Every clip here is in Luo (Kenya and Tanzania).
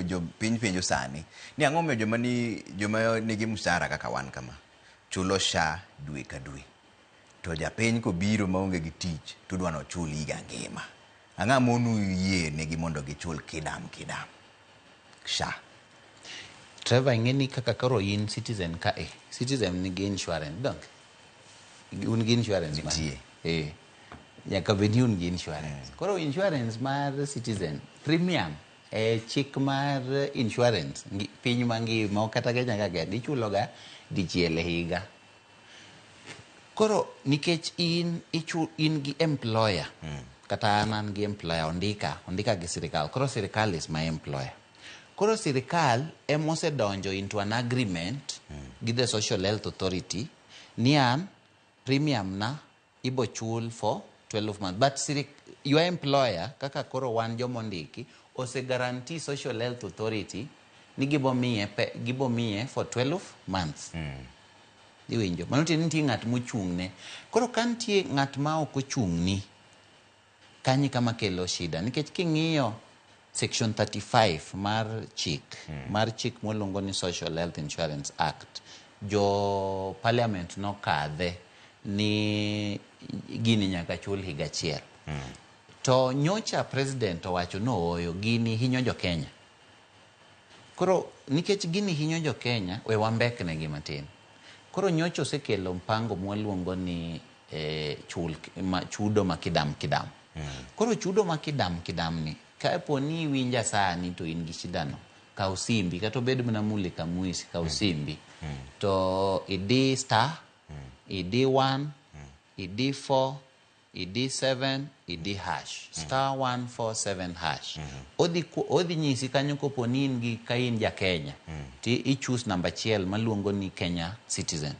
Jo piny penjo sani ni ang'o momiyo joma ni joma nigi mshahara kaka wan kama chulo SHA dwe ka dwe to japiny kobiro maonge gi tich to udwa nochul higa ngima. Ang'o monu yie negi mondo gichul kidam kidam SHA? Trevor ing'e ni kaka koro in citizen ka e citizen nigi insurance donge un gi insurance mar Nitie. Eh nyaka bed ni un gi insurance. Koro insurance mar citizen premium e chik mar insurance piny mangima ok kata Kenya ka kende ichulo ga dichiel e higa. Koro nikech in ichu, in gi employer kata an an gi employer ondika ondika gi sirikal koro sirikal is my employer. Koro sirikal emosedonjo into an agreement gi the Social Health Authority ni an premium na ibo chul for 12 months but sirik, your employer kaka koro wan jomondiki ose guarantee Social Health Authority ni gibo miye pe, gibo miye for 12 months. Iwinjo mano tiende ni nitie ng'at mochung'ne koro ka nitie ng'at ma ok ochung'ni kanyo kama kelo shida nikech king'iyo section 35 mar chik mar chik mwaluongo ni Social Health Insurance Act jo parliament nokadhe ni gini nyaka chul higa achiel to nyocha president owacho ni ooyo gini hinyo jo Kenya koro nikech gini hinyo jo Kenya we wambeknegi matin koro nyocha osekelo mpango mwaluongo ni chul ma, chudo ma kidam kidam koro chudo ma kidam kidam ni kapo ni iwinja sani to in gi shida no kaw simbi kata obed mana mulika mwizi kaw simbi to idi star idi 1 idi 4 idi 7 idi hash star 147 hash odhi odhi nyisi kanyo kopo ni in gi ka in ja Kenya ti i choose namba achiel maluongo ni Kenya citizen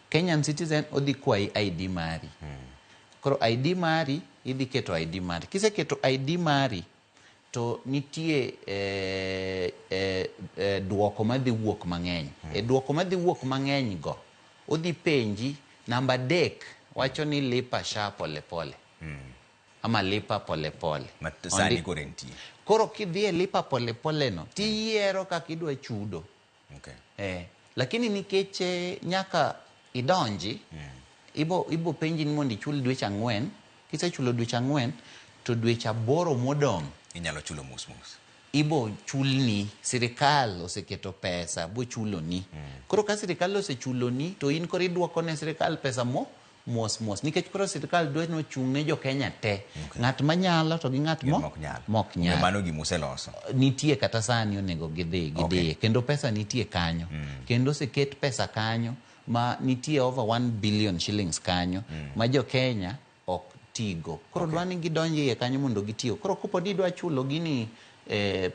Kenyan citizen odhi kwayi ID mari koro ID mari idhi keto ID mari kiseketo ID mari to nitie duoko madhi wuok mang'eny e duoko madhi wuok mang'eny go odhi penji namba 3 wacho ni lipa SHA pole pole ama lipa pole pole Ma sani koro entie. Koro kidhi e lipa pole pole no tiyiero kaka idwa chudo lakini nikech nyaka idonji ibo penji ni mondo ichul dweche 4 kisechulo dweche 4 to dweche 8 modong' inyalo chulo mos mos ibo chulni sirikal oseketo pesa bochuloni koro ka sirikal osechuloni to in koro idwoko ne sirikal pesa mo mos mos nikech koro sirikal dwa ni ochung' ne jo Kenya te ng'at manyalo to gi ng'at mo mok nyal. mok nyal Mano gima useloso. Nitie kata sani onego gidhi gidhiye kendo pesa nitie kanyo kendo oseket pesa kanyo ma nitie over 1 billion shillings kanyo ma jo Kenya ok tigo koro dwa ni gidonj iye kanyo mondo gitiyo koro kopo ni idwa chulo gini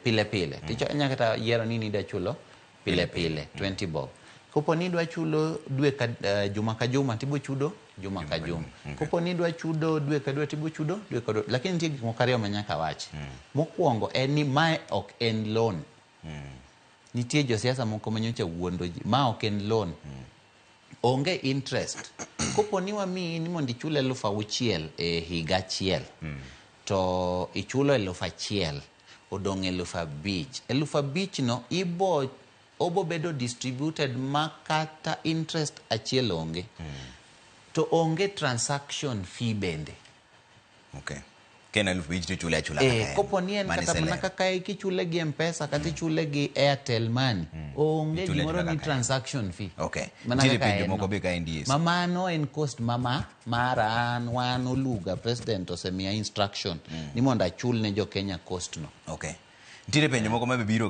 pile pile to inya kata yiero ni idwa chulo pile pile 20 bob kopo ni idwa chulo dwe ka juma ka juma tibo chudo juma ka juma kopo ni idwa chudo dwe ka dwe tibo chudo dwe ka dwe lakini nitie gik moko ariyo ma nyaka wachi mokwongo en ni mae ok en loan nitie josiasa moko manyocha wuondo ji ma ok en loan onge interest kopo ni wamiyi ni mondo ichul 6,000 e higa achiel to ichulo 1,000 odong' 5,000 5,000 no ibo obo bedo distributed ma kata interest achiel onge to onge transaction fee bende Ka en 5,000 to ichule achula kaka en. Kopo ni en Mano kata mana iselero. kaka kichule gi M-Pesa kata ichule gi Airtel Money onge Ichule gimoro achula ni kaka en. transaction fee Mana Nitiere kaka penjo en moko no. be ka NDS. Ma mano en cost mama mara an wan Oluga president osemiya instruction ni mondo achul ne jo Kenya cost no. Nitiere penjo moko ma be biro